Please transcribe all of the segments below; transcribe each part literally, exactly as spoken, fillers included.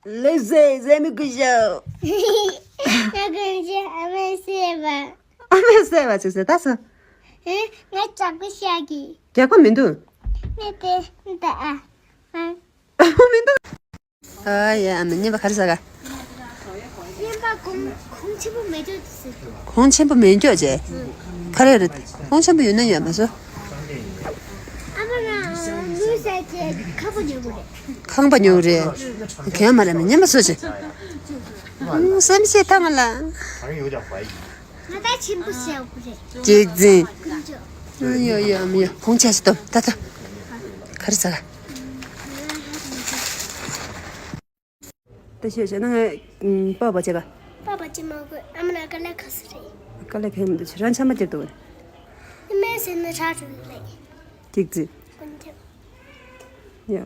ལེགས་སེ་ཟེ་མི་ཀུ་ཤོ། ང་ཀུན་གྱི་ཨ་མས་བསད་པ། ཨ་མས་བསད་པ་ཅིག་ཟེར་ད་སོ། ཧེ། ང་ཅག་པོ་ཤ་གི། རྒྱག་པ་མི་འདུག་ངས་དེ་འདི་ཨ། ཨ། མི་འདུག་ཨ་ཡ། ཨ་མ་ཉན་པ་ག་རེ་ཟ་ག་ཉན་པ་གོང་གོང་ཆེན་པོ་མེད་འགྲོ་དུ་ཟེར། གོང་ཆེན་པོ་མེད་འགྲོ་ཅེ། ག་རེ་རེད། གོང་ཆེན་པོ་ཡོད་ན་ཡོད་མ་སོ། ཨ་མ་ན་ལུས་ཟ་ཅེ་ཁ་པོ་ཉོ་གི་རེད། ཁང་པ་ཉོ་རེད། གན་མ་རེད་མ་ཉན་པ་སོ་ཅེ། བསམ་ཤེས་ཐང་ལ། ང་ད་ཆེན་པོ་ཟ་དགོས་རེད། ཅིག་འཛིན། ཀུན་སྤྱོད། ཡོ་ཡོ་ཨ་མ་ཡོ་ཁོང་ཆ་ཞིག་ཏོ་ད་ད། ག་རེ་ཟ་ག་ད་ཤོད་བྱས་ན་ངས་པགས་པ་བྱེད་ག་པགས་པ་ཅི་མ་དགོས། ཨ་མ་ན་དཀའ་ལས་ཁག་ས་རེད། དཀའ་ལས་ཁག་མི་འདུག་ཁྱེད་རང་ཆམ་པ་བརྒྱབ་འདུག་ཨ་མའི་ཟེར་ན་ཧྲ་ཧྲུ་རེད། ཅིག་ཙི། ཀུན་ཁྱབ། ཡ། ཨ་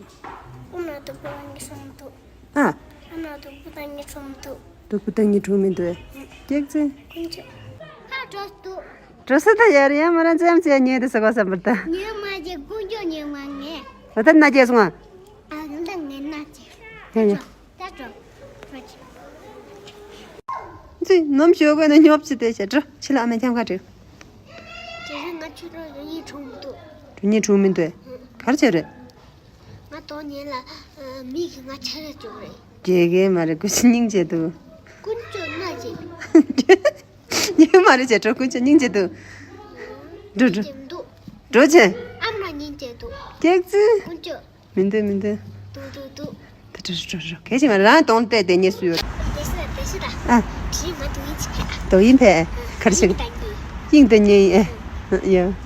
མ་ན་སྡུག་པོ་རང་གི་སོང་འདུག་ཨ། ཨ་མ་ན་སྡུག་པོ་ད་ངས་ཁྲོམ་འདུག་སྡུག་པོ་ད་ངས་ཁྲོམ་མི་འདུག་ཅིག་ཙི། ཀུན་ཁྱབ། ཧ་གྲོ་འདུག་གྲོ་ས་ད་ཡར་ཡང་མ་རང་ཙམ་ཅིག་ཉོས་དེ་ཟ་གོ་བསམ་པར་ད། ཉོས་མ་བྱེད་ཀུན་སྤྱོད་ཉོས་མ་ངས། ད་ལྟ་མནའ་སྐྱེལ་སོང་ཨ། ཨ་ད་ངས་མནའ་སྐྱེལ། ཡ་ཡ། ད་འགྲོ། འགྲོ་ཅིག་ཙི་ནམ་ཞོགས་གོན་ནས་ཉོབ་ཅི་དེ་བྱས་འགྲོ། ཕྱི་ལ་ཨ་མའི་འཁྱམ་ཁ་བྲིས། དེ་རིང་ང་ཕྱི་ལོགས་རང་ཉིད་གྲོངས་མི་འདུག་གྲོངས་ཉིད་གྲོངས་མི་འདུག་ག་རེ་བྱས་རེད། ང་དོ་ཉལ་ལ་མི་གིས་ང་ཆ་རེ་བཅུག་རེད། དགེ་རྒན་མ་རེད་ཀུན་སྙིང་རྗེ་འདུག་ཀུན་སྤྱོད་མནའ་སྐྱེལ། ཉིན་མ་རེད་བྱས་འགྲོ་ཀུན་སྤྱོད་སྙིང་རྗེ་འདུག་འགྲོ་འགྲོ། སྙིང་རྗེ་མི་འདུག་འགྲོ་བྱས། ཨ་མ་སྙིང་རྗེ་འདུག་སྐྱག་རྫུན། ཀུན་སྤྱོད། མི་འདུག་མི་འདུག་འདུག་འདུག་འདུག་ད་འགྲོ་འགྲོ་འགྲོ་གལ་ཆེ་མ་རང་གདོང་བལྟས་དེ་ཉེས་སུ་ཡོད། དེ་སུ་དེ་སུ་ད། ཨ། དེ་རིང་ང་དོ་དབྱིངས་ཅིག་ཕེབས། དོ་དབྱིངས་ཕེབས། ག་རེ་བྱེད་གི་དབྱིངས་དང་གཉིས། དབྱིངས་དང་གཉིས་ཨེ། ཡ།